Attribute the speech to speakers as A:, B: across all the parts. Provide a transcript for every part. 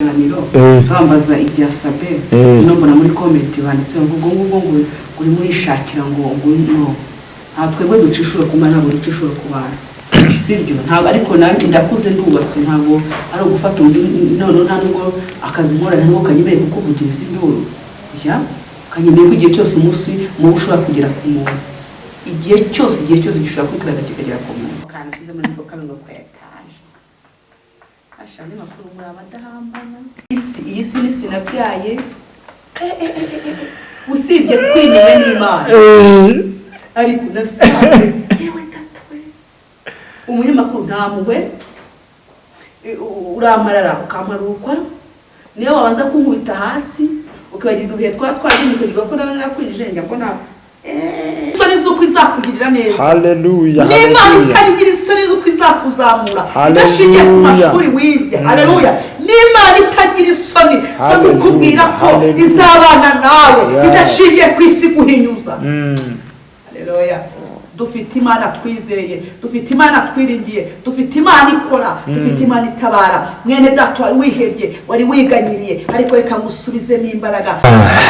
A: Kiganiro bambaza ibya Sabe, no mbona muri comment banditse ngo ubwo ngubwo ngo urimo urishakira ngo no, ntabwo twebwe duca inshuro ku Mana, ntabwo duca inshuro ku bantu, sibyo? Ntabwo, ariko nanjye ndakuze, ndubatse, ntabwo ari ugufata undi. None nta nubwo akazi nkora, nta nubwo kanyemereye kukuvugiriza induru, ya kanyemereye ko igihe cyose umunsi mubi ushobora kugera ku muntu, igihe cyose, igihe cyose gishobora kwikaraga kikagera ku muntu. Kandi nsize muri ko kabi ngo kwa etaje asha makuru muri abadahambana. Isi, iyi si ni sinabyaye. Usibye kwimenya n'Imana, ariko nasanze, yewe data we, umunyamakuru nta mpuhwe, uramarara ukamarukwa, niyo wabanza kunkubita hasi ukibagirwa ibihe twaba twaragiye, ukibagirwa ko nawe nakwinjije, njya mbona isoni z'uko izakugirira neza.
B: Haleluya.
A: N'Imana
B: Haleluya.
A: itagira isoni z'uko izakuzamura
B: Haleluya.
A: idashingiye ku mashuri wize. Haleluya! N'Imana itagira isoni zo
B: Haleluya.
A: kukubwira ko
B: Haleluya.
A: izabana nawe idashingiye ku isi guhinyuza. Haleluya! Dufite Imana twizeye, dufite Imana twiringiye, dufite Imana ikora, dufite Imana itabara. Mwene data wari wihebye, wari wiganyiriye, ariko reka ngusubizemo imbaraga.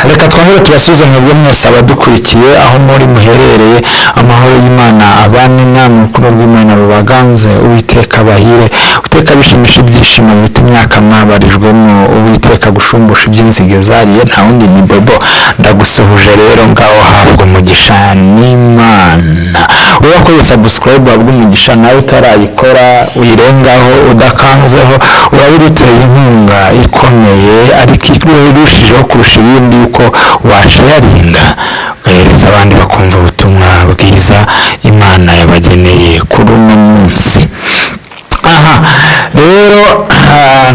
B: Reka twongere tubasubize mwebwe mwese abadukurikiye aho muri muherereye. Amahoro y'Imana abane namwe, urukundo rw'Imana rubaganze, Uwiteka abahire, Uwiteka bishimisha ibyishimo biruta imyaka mwabarijwemo, Uwiteka gushumbusha iby'inzige zariye. Nta wundi ni Bobo, ndagusuhuje rero, ngaho habwa umugisha n'Imana. Wowe wakoze subscribe, habwa umugisha. Nawe utarayikora, uyirengaho udakanzeho, uraba uduteye inkunga ikomeye, ariko irushijeho kurusha ibindi yuko washaringa ugahereza abandi bakumva ubutumwa bwiza Imana yabageneye kuri uno munsi. Aha rero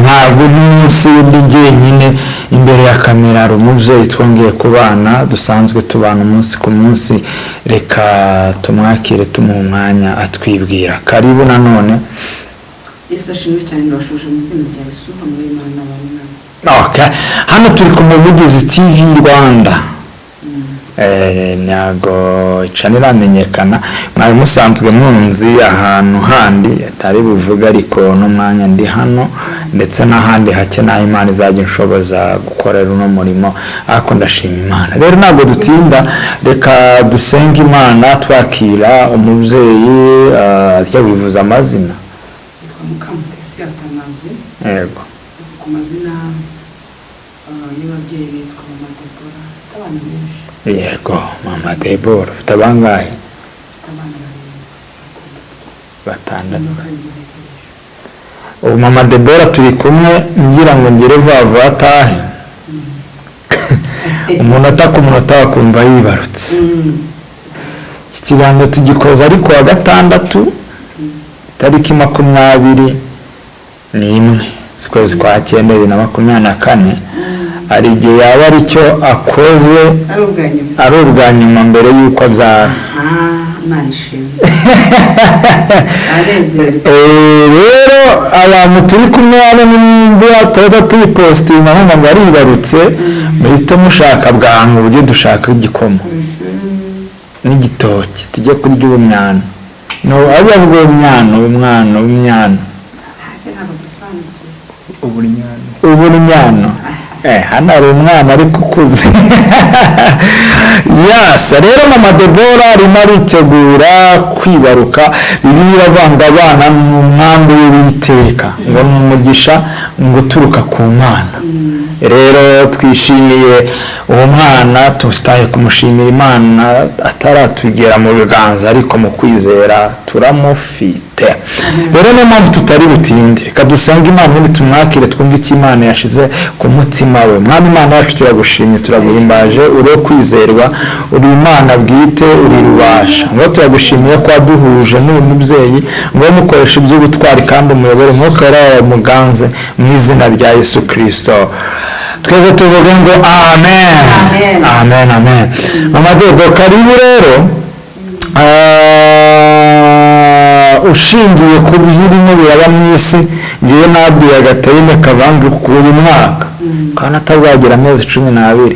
B: ntabwo uno munsi ndi jyenyine imbere ya kamera, hari umubyeyi twongeye kubana, dusanzwe tubana umunsi ku munsi. Reka tumwakire, tumuha umwanya atwibwira. Karibu nanone.
A: Yesu ashimwe cyane! Ndabashuje mu izina rya Yesu, hamwe y'Imana n'abantu namwe.
B: Okay. Hano turi ku Muvugizi TV Rwanda. Ntabwo icana iramenyekana, mwari musanzwe munzi ahantu handi atari buvuge, ariko n'umwanya ndi hano ndetse n'ahandi hake n'aho Imana izajya inshoboza gukorera uno murimo, ariko ndashima Imana. Rero ntabwo dutinda, reka dusenge Imana twakira umubyeyi. Arya wivuza amazina?
A: Yitwa Mukamutesi Atanazi.
B: Yego.
A: Ku mazina y'ababyeyi bitwa Mama Debora. Mfite abana benshi.
B: Yego, Mama Debora, ufite abangahe?
A: Mfite abana barindwi.
B: Batandatu.
A: Imodoka ngeregeje.
B: Ubu Mama Debora turi kumwe, ngira ngo ngere vuba vuba atahe, umunota ku munota wakumva yibarutse. Iki kiganiro tugikoza ariko wa gatandatu, tariki 21 z'ukwezi kwa cyenda 2024. Hari igihe yaba aricyo akoze
A: ari ubwa nyuma.
B: Ari ubwa nyuma mbere y'uko abyara.
A: Ah, Imana ishimwe, arezerwa.
B: Rero abantu turi kumwe hano, nimba tuba tubipositinga nkumva ngo aribarutse, muhite mushaka bwangu uburyo dushaka igikoma n'igitoki, tujye kurya ubumyano. No ajya avuga ubumyano, ubumwano, ubumyano.
A: Ntabwo dusobanukiwe.
C: Uburyano.
B: Uburyano. Hano hari umwana ariko ukuze yasa. Rero Mama Debora arimo aritegura kwibaruka. Bibiliya iravuga ngo abana ni umwambi w'Uwiteka, ngo ni umugisha ngo uturuka ku Mana. Rero twishimiye uwo mwana, tutaye kumushimira Imana ataratugera mu biganza, ariko mu kwizera turamufite. Rero niyo mpamvu tutari butinde, reka dusenge Imana, ubundi tumwakire, twumve icyo Imana yashize ku mutima we. Mwami Imana yacu, turagushimye, turaguhimbaje, uri uwo kwizerwa, uri Imana bwite, uri rubasha. Ngo turagushimiye ko waduhuje n'uyu mubyeyi, ngo mukoreshe iby'ubutwari kandi umuyobore, Umwuka Wera wawe muganze, mu izina rya Yesu Kirisito twese tuvuge ngo amen.
A: Amen.
B: Amen, amen. Mama Debo, karibu. Rero ushingiye ku birimo biraba mu isi, ngewe nabwiye agaterime kavanga kuri uyu mwaka kandi atazagira amezi 12.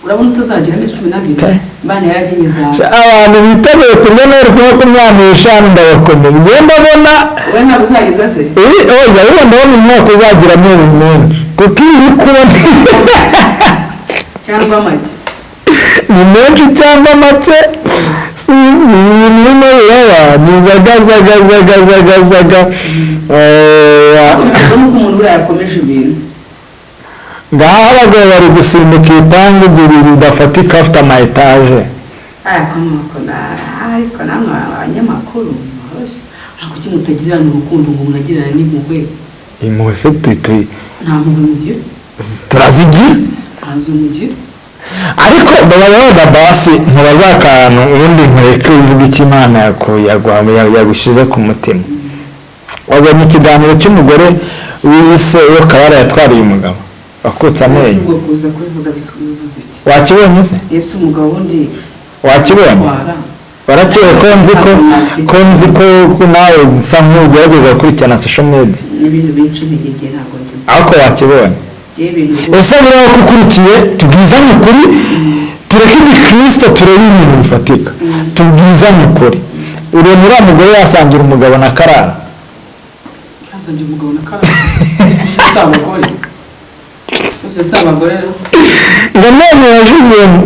A: Urabona utazagira amezi 12. Imana yaragenye zawe.
B: Abantu biteguye kurya Noheli kuri 25, ndabakomeye, njyewe ndabona.
A: Wowe ntabwo uzageza se?
B: Oya, ariko ndabona umwaka uzagira amezi menshi, kuko ibi iri kuba
A: cyangwa make.
B: Ni menshi cyangwa make, sinzi. Ibintu birimo biraba ni zagazagazagazagazaga.
A: Ariko biterwa n'uko umuntu buriya yakomeje ibintu.
B: Ngaho abagabo bari gusimbuka ibipangu bibiri bidafatika, afite ama etaje.
A: Ariko nuko ariko namwe abanyamakuru mworoshye, ntabwo kuki mutagirirana urukundo ngo munagirane n'impuhwe?
B: Impuhwe se tuyi?
A: Nta mpuhwe mugira.
B: Turazigira.
A: Ntazo mugira.
B: Ariko baba basi ntubaza akantu, ubundi nkureke uvuga icyo Imana yagushyize ku mutima. Wabonye ikiganiro cy'umugore wiyise uwo Kabara yatwariye umugabo wakutse
A: Ese
B: amenyo?
A: Ubwo kuza kubivuga bivuze iki?
B: Wakibonye se?
A: Ese umugabo wundi
B: Wakibonye?
A: atwara
B: Warakeye, ko nzi ko nawe usa nk'ugerageza gukurikirana social media.
A: N'ibintu benshi intege nke, ntabwo ndimo.
B: Ariko wakibonye?
A: Yewe, ibintu
B: Ese buriya ko ukurikiye, tubwizanye ukuri, tureke igikristo, turebe ibintu bifatika, tubwizanye ukuri, ureba uriya mugore yasangira umugabo na Karara?
A: Yazanye umugabo na Karara, si abagore bose, si abagore rero.
B: Ngo amenyo yajizemo.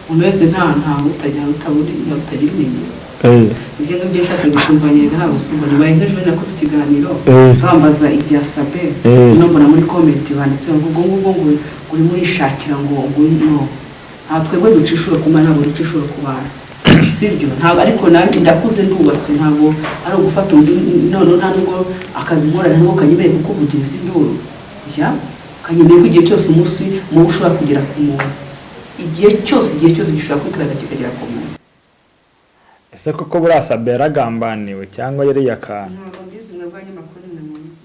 A: Umuntu wese nta utagira utagira intege. Ibyo ngibyo nshatse gusumbanya, ntabwo gusumbanya ubaye. Nk'ejo nakoze ikiganiro bambaza ibya Sabe. No mbona muri comment banditseho ngo ubwo ngubwo ngo urimo urishakira ngo no. Ntabwo twebwe ducishura ku Mana, ntabwo ducishura ku bantu, sibyo? Ntabwo. Ariko nanjye ndakuze, ndubatse, ntabwo ari ugufata undi. None nta nubwo akazi nkora, nta nubwo kanyemereye kukuvugiriza induru ya kanyemereye ko igihe cyose umunsi mubi ushobora kugera ku muntu, igihe cyose gishobora kwikaraga kikagera ku muntu.
B: Ese koko buriya Sabe yaragambaniwe cyangwa yariye akantu?
A: Ntabwo mbizi, mwebwe abanyamakuru nimwe mubizi.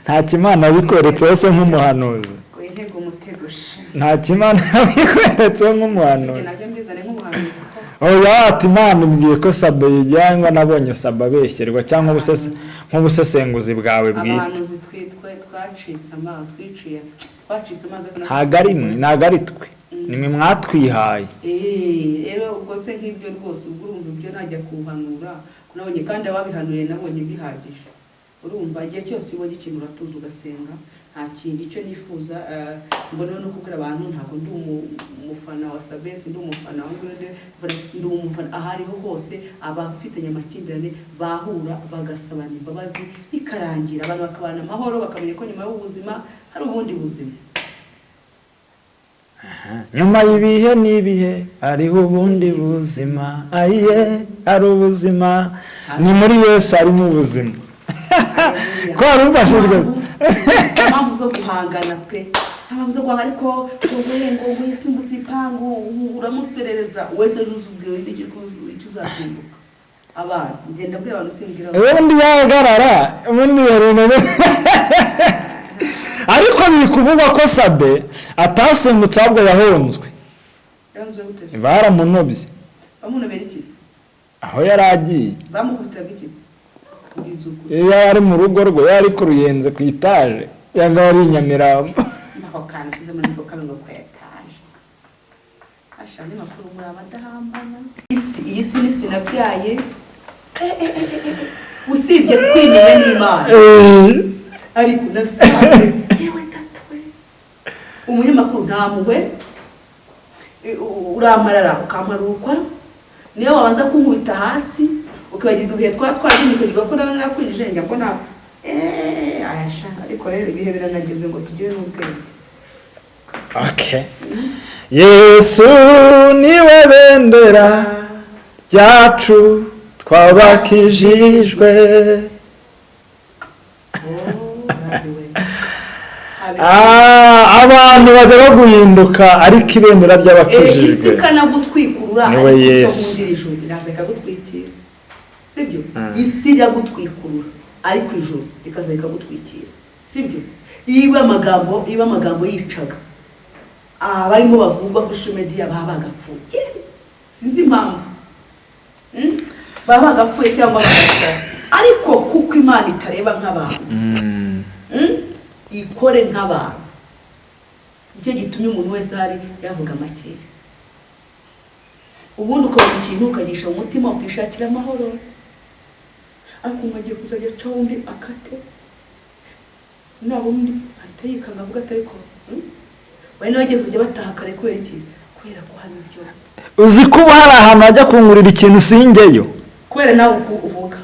B: Nta kimana yabikweretseho se nk'umuhanuzi?
A: Ngo intego umutego sha.
B: Nta kimana yabikweretseho nk'umuhanuzi?
A: Sibyo, nabyo mbizane nk'ubuhanuzi ko
B: Oya, ati Imana imbwiye ko Sabe yijyangwa, nabonye Sabe abeshyerwa, cyangwa nk'ubusesenguzi bwawe bwite.
A: Abahanuzi twitwe twacitse amazi, twiciye, twacitse amazi ariko
B: Ntabwo ari mwe, ntabwo ari twe, ni mwe mwatwihaye.
A: Rero ubwo se nk'ibyo rwose, ubwo urumva ibyo najya kuhanura ko nabonye, kandi ababihanuye nabonye bihagije. Urumva igihe cyose iyo ubonye ikintu uratuza ugasenga, nta kindi. Icyo nifuza, mbona no kubwira abantu, ntabwo ndi umufana wa Sabesi, ndi umufana wa Ngwende, ndi umufana aho ariho hose. Abafitanye amakimbirane bahura bagasabana imbabazi, bikarangira, abantu bakabana amahoro, bakamenya ko nyuma y'ubuzima hari ubundi buzima.
B: Nyuma y'ibihe n'ibihe hariho ubundi buzima, ayiye, hari ubuzima, ni muri Yesu harimo ubuzima. Ko wari umfashijwe.
A: Nta mpamvu zo guhangana pe, nta mpamvu zo guhangana. Ariko ngo yasimbutse ipangu, uramuserereza wese, ejo uzi ubwiwe icyo uzasimbuka. Abantu ngenda mbwira abantu, simbwira abantu.
B: Ubundi yahagarara, ubundi yaremeye, ariko biri kuvugwa ko Sabe atasimbutse, ahubwo yahonzwe.
A: Yanzuye gute se?
B: Baramunobye.
A: Bamunobera ikizi?
B: Aho yari agiye.
A: Bamukubitiraga ikizi? Ubwiza ukuri.
B: Iyo yari ari mu rugo rwe, yari ku Ruyenzi ku itaje, yanga yari i Nyamirambo.
A: Ako kantu ushyize muri ako kabi ngo ku etaje asha andi makuru, muri abadahambana. Isi, iyi si ni sinabyaye. Usibye kwimenya n'Imana, ariko nasanze yewe tata we, umunyamakuru nta mpuhwe, uramarara ukamparukwa, niyo wabanza kunkubita hasi ukibagirwa ibihe twari, ukibagirwa ko nawe nakwinjije, njya ko na ayasha. Ariko rero ibihe biranageze ngo tugire n'ubwenge.
B: Okay. Yesu niwe bendera ryacu, twabakijijwe.
A: Oh, rabiwe.
B: Ah, abantu bajya baguhinduka, ariko ibendera
A: Isi
B: ry'abakijijwe
A: ikanagutwikurura,
B: Niwe
A: ariko icyo
B: Yesu.
A: nkundira ijuru, iraza ikagutwikira, sibyo? Isi iragutwikurura, ariko ijuru rikaza rikagutwikira, sibyo? Iba amagambo yicaga abarimo bavugwa kuri social media, baba bagapfuye, sinzi impamvu. Baba bagapfuye cyangwa bagasara, ariko kuko Imana itareba nk'abantu, Ikore nk'abantu. Nicyo gitumye umuntu wese ahari yavuga makeya. Ubundi ukabona ikintu ukagisha mu mutima, ukishakira amahoro, ariko ngo agiye kuzajya acaho undi akate, nabona undi ahita yikanga avuga ati ariko bari n'abagiye kujya bataha kare. Kubera iki? Kubera ko hari ibyo
B: Uzi ko ubu hari ahantu hajya kungurira ikintu singeyo?
A: Kubera nawe uko uvuga.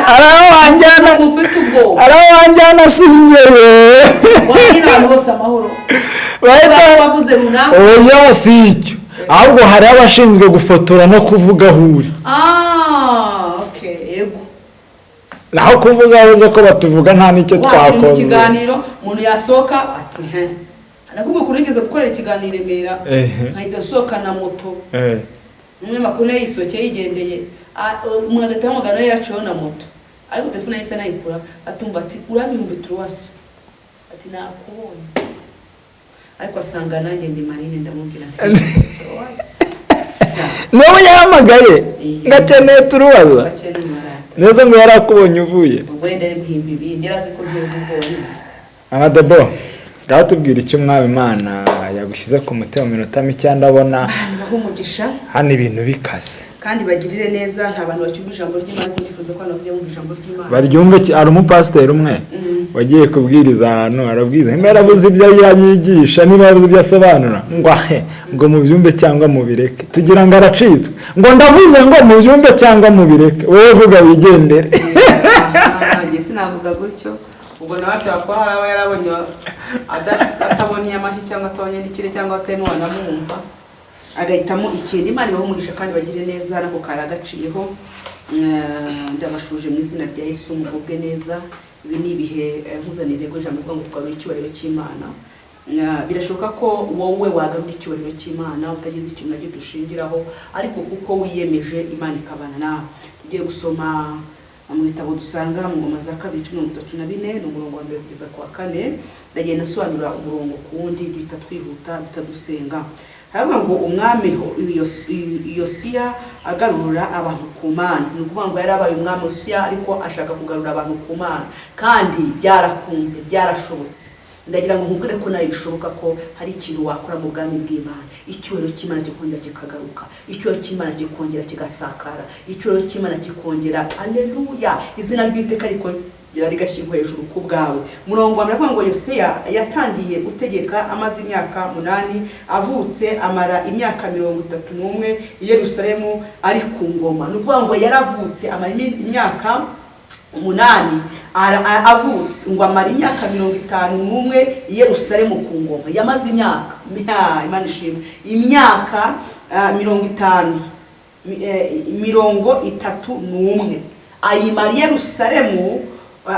B: Hari aho wanjyana
A: Ufite ubwoba.
B: Hari aho wanjyana singeyo.
A: Wabwira abantu bose amahoro.
B: Bahita
A: Wavuze runaka.
B: Oya, si icyo, ahubwo hari abashinzwe gufotora no kuvuga aho uri.
A: Ah, okay, yego.
B: Naho kuvuga aho uzi ko batuvuga, nta n'icyo
A: Waba uri mu
B: twakoze.
A: kiganiro, umuntu yasohoka ati he, nakubwiye ukuntu nigeze gukorera ikiganiro i Remera, nkahita nsohoka na moto. Umunyamakuru nawe yisohokeye yigendeye. Ah, umuntu agahita ahamagara, nawe yaraciyeho na moto, ariko telefone yahise anayikura, atumva ati uraba 3000, ati nakubonye, ariko asanga nanjye ndi Marine. Ndamubwira nti turuwasa.
B: Nawe yahamagaye ngo akeneye turuwaza?
A: Gake n'amarata.
B: Neza ngo yari akubonye uvuye.
A: Ubwo wenda ari guhimba ibindi, yari azi ko nterwa ubwoba nyine.
B: Amadebo, ngaho tubwira icyo Umwami Imana yagushyize ku mutima mu minota mike, ndabona
A: Baha umugisha.
B: hano ibintu bikaze.
A: Kandi bagirire neza. Nta bantu bacyumva ijambo ry'Imana, ariko nifuza ko abantu bazajya bumva ijambo ry'Imana.
B: Baryumve hari umupasiteri umwe wagiye kubwiriza ahantu, arabwiriza, niba yarabuze ibyo yigisha, niba yarabuze ibyo asobanura, ngo ahe ngo mubyumve cyangwa mubireke, tugira ngo aracitswe, ngo ndavuze ngo mubyumve cyangwa mubireke, wowe vuga wigendere.
A: Njye sinavuga gutyo. Ubwo nawe ashobora kuba hari abo yarabonye atabonye amashyi, cyangwa atabonye n'ikire, cyangwa atarimo banamwumva, agahitamo ikintu. Imana ibahe umugisha kandi bagire neza. Nako kari agaciyeho. Ndabashuje mu izina rya Yesu, mugubwe neza. Ibi ni ibihe nkuzanira intego y'ijambo ivuga ngo tugarure icyubahiro cy'Imana. Birashoboka ko wowe wagarura icyubahiro cy'Imana utagize ikintu nacyo dushingiraho, ariko kuko wiyemeje, Imana ikabana nawe. Tugiye gusoma mu gitabo dusanga mu Ngoma za Kabiri 34, ni umurongo wa mbere kugeza ku wa kane. Ndagenda asobanura umurongo ku wundi, duhita twihuta, duhita dusenga. Haravuga ngo umwami Yosiya agarura abantu ku Mana. Ni ukuvuga ngo yari abaye umwami Yosiya, ariko ashaka kugarura abantu ku Mana, kandi byarakunze, byarashobotse. Ndagira ngo nkubwire ko nawe bishoboka ko hari ikintu wakora mu bwami bw'Imana, icyubahiro cy'Imana kikongera kikagaruka, icyubahiro cy'Imana kikongera kigasakara, icyubahiro cy'Imana kikongera, aleluya, izina ry'Iteka rikongera rigashyirwa hejuru ku bwawe. Murongo wa mbere avuga ngo Yosiya yatangiye gutegeka amaze imyaka 8 avutse, amara imyaka 31 i Yerusalemu ari ku ngoma. Ni ukuvuga ngo yaravutse, amara imyaka 8 avutse, ngo amara imyaka 51 i Yerusalemu ku ngoma. Yamaze imyaka, Imana ishimwe, imyaka 50, 31 ayimara i Yerusalemu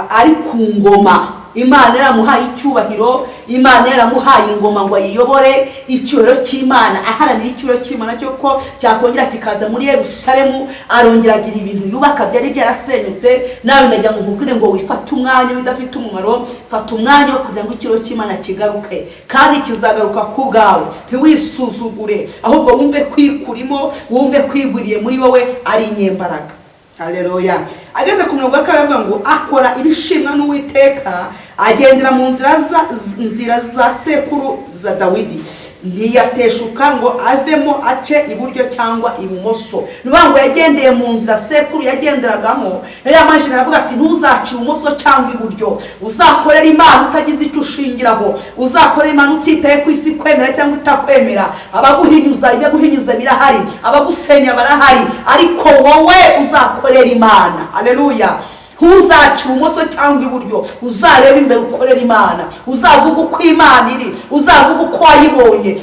A: ari ku ngoma. Imana yaramuhaye icyubahiro, Imana yaramuhaye ingoma ngo ayiyobore. Icyubahiro cy'Imana, aharanira icyubahiro cy'Imana cyo ko cyakongera kikaza muri Yerusalemu. Arongera agira ibintu yubaka byari byarasenyutse. Nawe ndagira ngo nkubwire ngo wifate umwanya bidafite umumaro, fata umwanya wo kugira ngo icyubahiro cy'Imana kigaruke, kandi kizagaruka ku bwawe. Ntiwisuzugure, ahubwo wumve kwikurimo, wumve kwigwiriye muri wowe ari inyembaraga. Haleluya. Ageze ku murongo wa kabiri avuga ngo akora ibishimwa n'Uwiteka, agendera mu nzira za sekuru za Dawidi, ntiyateshuka ngo avemo ace iburyo cyangwa ibumoso. Ni ukuvuga ngo yagendeye mu nzira sekuru yagenderagamo. Yari yamajije, aravuga ati ntuzace ibumoso cyangwa iburyo, uzakorera Imana utagize icyo ushingiraho, uzakorera Imana utitaye ku isi kwemera cyangwa utakwemera. Abaguhinyuza, ibyo guhinyuza birahari, abagusenya barahari, ariko wowe uzakorera Imana. Haleluya. Ntuzace ibumoso cyangwa iburyo, uzarebe imbere, ukorera Imana, uzavuga uko Imana iri, uzavuga uko wayibonye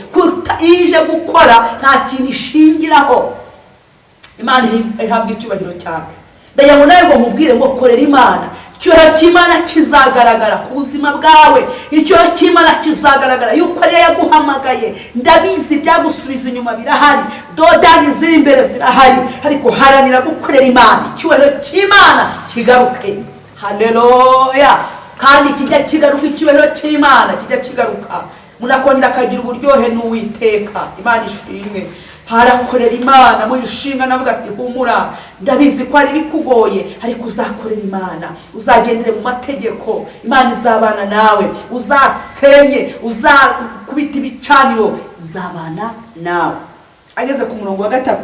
A: ije gukora, nta kintu ishingiraho. Imana ihabwa icyubahiro cyane. Ndagira ngo nawe ngo nkubwire ngo korera Imana, icyubahiro cy'Imana kizagaragara ku buzima bwawe, icyubahiro cy'Imana kizagaragara yuko ariyo yaguhamagaye. Ndabizi byagusubiza inyuma birahari, dodani ziri imbere zirahari, ariko haranira gukorera Imana, icyubahiro cy'Imana kigaruke. Haleluya. Kandi kijya kigaruka, icyubahiro cy'Imana kijya kigaruka, umuntu akongera akagira uburyohe n'Uwiteka. Imana ishimwe.
C: Harakorera Imana muyishinga, navuga ati humura, ndabizi ko ari bikugoye, ariko uzakorera Imana, uzagendere mu mategeko, Imana izabana nawe, uzasenye, uzakubita ibicaniro, nzabana nawe. Ageze ku murongo wa 3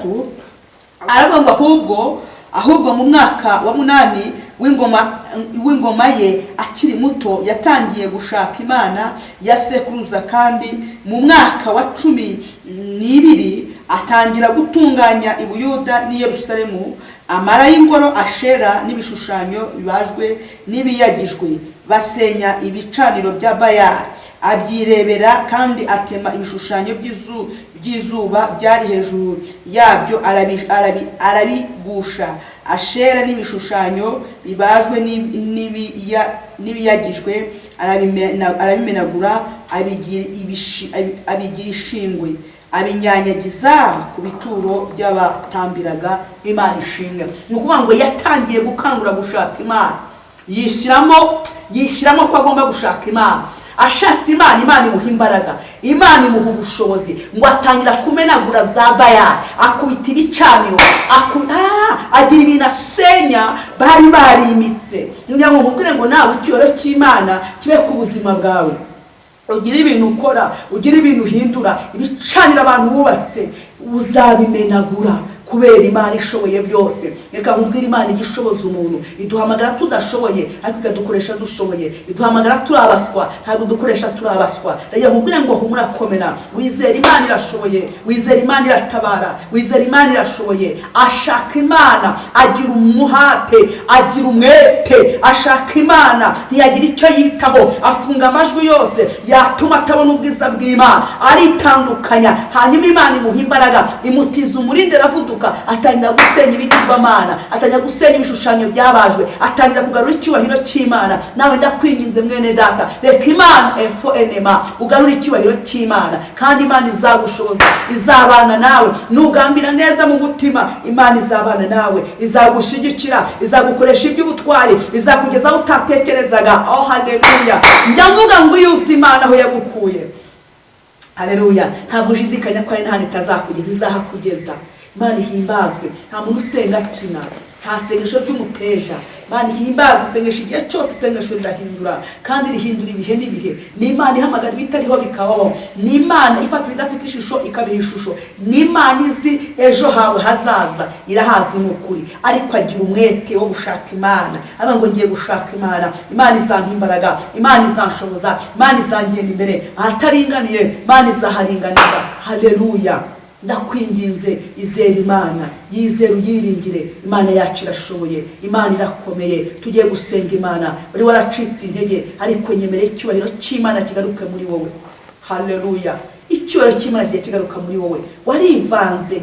C: aravuga ngo ahubwo mu mwaka wa 8 w'ingoma ye akiri muto yatangiye gushaka Imana ya sekuruza, kandi mu mwaka wa 12 atangira gutunganya i Buyuda n'i Yerusalemu amara y'ingoro Ashera n'ibishushanyo bibajwe n'ibiyagijwe, basenya ibicaniro bya Bayali abyirebera, kandi atema ibishushanyo by'izuba byari hejuru yabyo arabigusha. Ashera n'ibishushanyo bibajwe n'ibiyagijwe arabimenagura, abigira ishingwe, abinyanyagiza ku bituro by'abatambiraga Imana ishimwe. Ni ukuvuga ngo yatangiye gukangura gushaka Imana, yishyiramo ko agomba gushaka Imana. Ashatse Imana, Imana imuha imbaraga, Imana imuha ubushobozi, ngo atangira kumenagura bya Bayali, akubita ibicaniro, agira ibintu asenya bari barimitse. Ngira ngo nkubwire ngo nawe icyubahiro cy'Imana kibe ku buzima bwawe, ugira ibintu ukora, ugira ibintu uhindura, ibicaniro abantu bubatse uzabimenagura kubera Imana ishoboye byose. Reka nkubwire, Imana igishoboza umuntu, iduhamagara tudashoboye ariko ikadukoresha dushoboye, iduhamagara turabaswa ntabwo dukoresha turabaswa. Reka nkubwire ngo humura, komera, wizera Imana irashoboye, wizera Imana iratabara, wizera Imana irashoboye. Ashaka Imana, agira umuhate, agira umwete, ashaka Imana, ntiyagira icyo yitaho, afunga amajwi yose yatuma atabona ubwiza bw'Imana, aritandukanya. Hanyuma Imana imuha imbaraga, imutiza umurindi, aravuduka, atangira gusenya ibigirwamana, atangira gusenya ibishushanyo byabajwe, atangira kugarura icyubahiro cy'Imana. Nawe ndakwinginze mwene data, reka Imana efo enema ugarure icyubahiro cy'Imana, kandi Imana izagushoboza, izabana nawe. Nugambira neza mu mutima, Imana izabana nawe, izagushyigikira, izagukoresha iby'ubutwari, izakugeza aho utatekerezaga. Oh haleluya! Njya mvuga ngo iyo uzi Imana aho yagukuye, haleluya, ntabwo ushidikanya ko ari n'ahandi itazakugeza, izahakugeza. Imana ihimbazwe. Nta muntu usenga akina, nta sengesho ry'umuteja. Imana ihimbazwe. Isengesho igihe cyose, isengesho rirahindura kandi rihindura ibihe n'ibihe. Ni Imana ihamagara ibitariho bikabaho, ni Imana ifata ibidafite ishusho ikabiha ishusho, ni Imana izi ejo hawe hazaza, irahazi ni ukuri. Ariko agira umwete wo gushaka Imana, avuga ngo ngiye gushaka Imana, Imana izampa imbaraga, Imana izanshoboza, Imana izangenda imbere ahataringaniye, Imana izaharinganiza. Haleluya! Ndakwinginze, izere Imana, yizere uyiringire. Imana yacu irashoboye, Imana irakomeye. Tugiye gusenga Imana. Uri waracitse intege, ariko nyemere icyubahiro cy'Imana kigaruke muri wowe. Haleluya! Icyubahiro cy'Imana kigiye kigaruka muri wowe. Warivanze,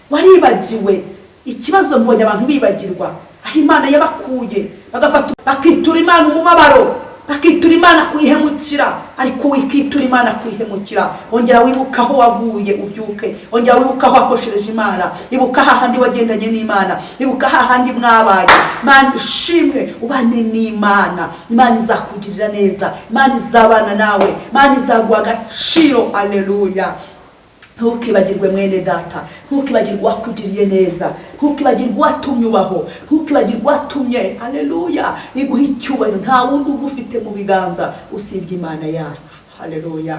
C: waribagiwe. Ikibazo mbonye abantu bibagirwa aho Imana yabakuye, bagafata bakitura Imana umubabaro, bakitura Imana kuyihemukira. Ariko wikitura Imana kuyihemukira, ongera wibuka aho waguye ubyuke, ongera wibuka aho wakoshereje Imana, ibuka hahandi wagendanye n'Imana, ibuka hahandi mwabaye. Imana ishimwe, ubane n'Imana, Imana izakugirira neza, Imana izabana nawe, Imana izaguha agaciro. Aleluya! Ntukibagirwe mwene data, ntukibagirwe uwakugiriye neza, ntukibagirwe uwatumye ubaho, ntukibagirwe uwatumye, haleluya, iguha icyubahiro. Nta wundi ugufite mu biganza usibye Imana yacu. Haleluya!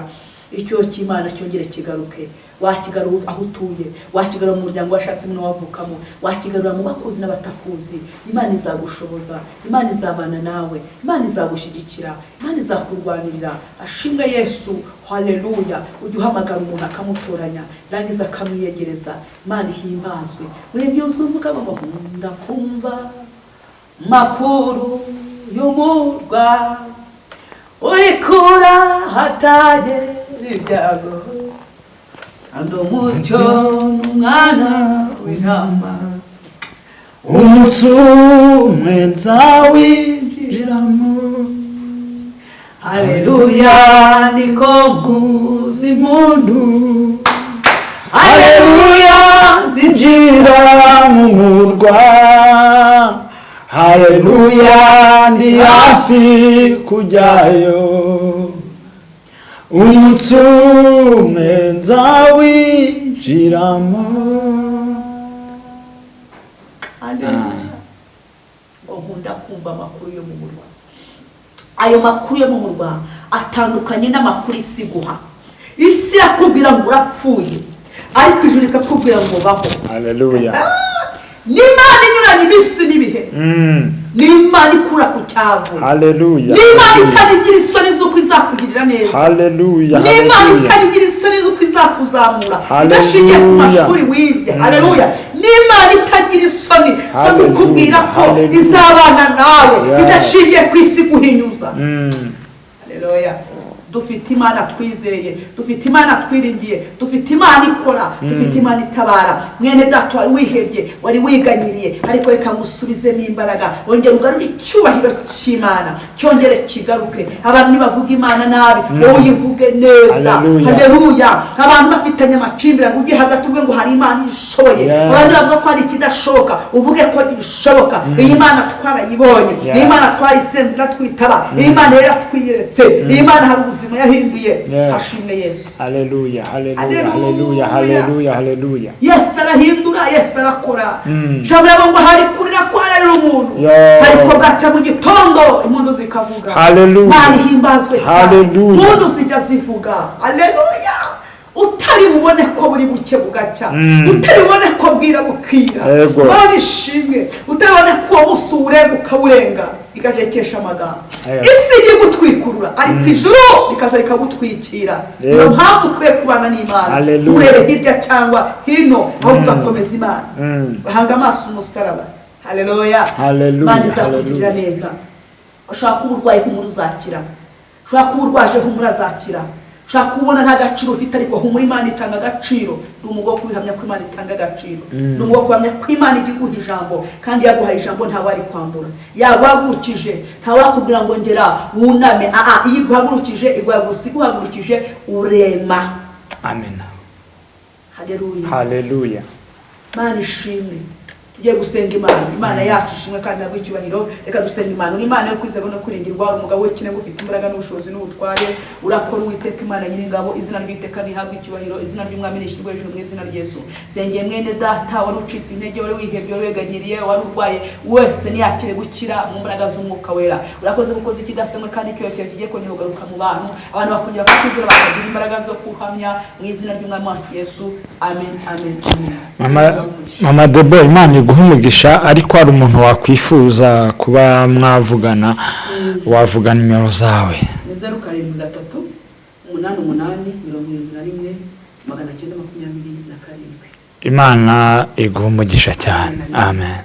C: Icyo cy'Imana cyongere kigaruke. Wakigarura aho utuye, wakigarura mu muryango washatsemo n'uwavukamo, wakigarura mu bakuzi n'abatakuzi. Imana izagushoboza, Imana izabana nawe, Imana izagushyigikira, Imana izakurwanirira. Ashimwe Yesu. Haleluya! Ujya uhamagara umuntu akamutoranya, rangiza akamwiyegereza. Imana ihimbazwe. Muri byose uvuga ngo nkunda kumva makuru y'umurwa uri kura hatagera ibyago, kandi umucyo n'umwana w'intama,
B: umunsi umwe nzawinjiramo.
C: Haleluya, niko nkuzi impundu,
B: haleluya, nzinjira mu murwa, haleluya, ndi hafi kujyayo, umunsi umwe nzawinjiramo. Nzawinjiramo.
C: Haleluya. Ngo nkunda kumva amakuru yo mu murwa. Ayo makuru yo mu murwa atandukanye n'amakuru isi iguha. Isi irakubwira ngo urapfuye, ariko ijuru rikakubwira ngo baho.
B: Haleluya.
C: N'Imana inyuranye iminsi n'ibihe, n'Imana ikura ku cyavu,
B: Haleluya.
C: n'Imana itarigira isoni z'uko izakugirira neza,
B: Haleluya.
C: n'Imana
B: Haleluya.
C: itarigira isoni z'uko izakuzamura
B: Haleluya.
C: idashingiye ku mashuri wize. Haleluya. N'Imana itagira isoni zo
B: Haleluya.
C: kukubwira ko
B: Haleluya.
C: izabana nawe idashingiye ku isi guhinyuza. Haleluya. Dufite Imana twizeye, dufite Imana twiringiye, dufite Imana ikora, dufite Imana itabara. Mwene data wari wihebye, wari wiganyiriye, ariko reka ngusubizemo imbaraga, wongere ugarure icyubahiro cy'Imana, cyongere kigaruke. Abantu nibavuga Imana nabi, wowe uyivuge neza.
B: Haleluya.
C: Haleluya. Abantu bafitanye amakimbirane, ujye hagati uvuge ngo hari Imana ishoboye. Abantu bavuga ko hari ikidashoboka, uvuge ko gishoboka. Iyi Mana twarayibonye, iyi Mana twarayisenze iratwitaba, iyi Mana yaratwiyeretse, iyi Mana hari ubuzima yahinduye. Hashimwe Yesu.
B: Haleluya. Haleluya.
C: Haleluya.
B: Haleluya. Haleluya. Haleluya.
C: Yesu arahindura, Yesu arakora. Shabura ngo hari kurira kwararira umuntu, ariko bwaca mu gitondo impundu zikavuga.
B: Haleluya.
C: Imana ihimbazwe cyane.
B: Haleluya.
C: Impundu zijya zivuga. Haleluya. Utari bubone ko buri buke bugacya, utari bubone ko bwira bukira. Imana ishimwe. Utari bubone ko uwo munsi uwurenga ukawurenga, igacekesha amagambo. Isi ijya igutwikurura, ariko ijuru rikaza rikagutwikira. Niyo mpamvu ukwiye kubana n'Imana.
B: Haleluya.
C: Urebe hirya cyangwa hino, ahubwo ugakomeza Imana. Bahanga amaso umusaraba. Haleluya.
B: Haleluya.
C: Imana izakugirira
B: Haleluya.
C: neza. Ushobora kuba urwaye, humura uzakira. Ushobora kuba urwaje, humura azakira. Ushobora kubona nta gaciro ufite, ariko humura, Imana itanga agaciro. Ni umugabo wo kubihamya ko Imana itanga agaciro, ni umugabo wo kuhamya ko Imana ijya iguha ijambo, kandi yaguhaye ijambo ntawarikwambura. Yaguhagurukije ntawakubwira ngo ngera wuname. Aa, iyo iguhagurukije, iguhagurutse, iguhagurukije urema.
B: Amen.
C: Haleluya.
B: Haleluya.
C: Imana ishimwe. Tugiye gusenga Imana. Imana yacu ishimwe kandi nabwo icyubahiro. Reka dusenga Imana. Uri Imana yo kwizerwa no kwiringirwa, uri umugabo w'ikirenga ufite imbaraga n'ubushobozi n'ubutware. Urakora, Uwiteka Imana Nyiringabo. Izina ry'Iteka rihabwe icyubahiro, izina ry'Umwami rishyirwe hejuru mu izina rya Yesu. Sengeye mwene data wari ucitse intege, wari wihebye, wari weganyiriye, wari urwaye wese, niyakire gukira mu mbaraga z'Umwuka Wera. Urakoze gukoza ikidasemwe kandi icyubahiro kigiye kongera kugaruka mu bantu, abantu bakongera kukwizera, bakagira imbaraga zo kuhamya mu izina ry'Umwami wacu Yesu. Amen, amen, amen.
B: Mama Debo, Imana iguhe umugisha. Ariko hari umuntu wakwifuza kuba mwavugana, wavuga nimero zawe?
A: Ni 0738 88 71 927.
B: Imana iguhe umugisha cyane. Amen.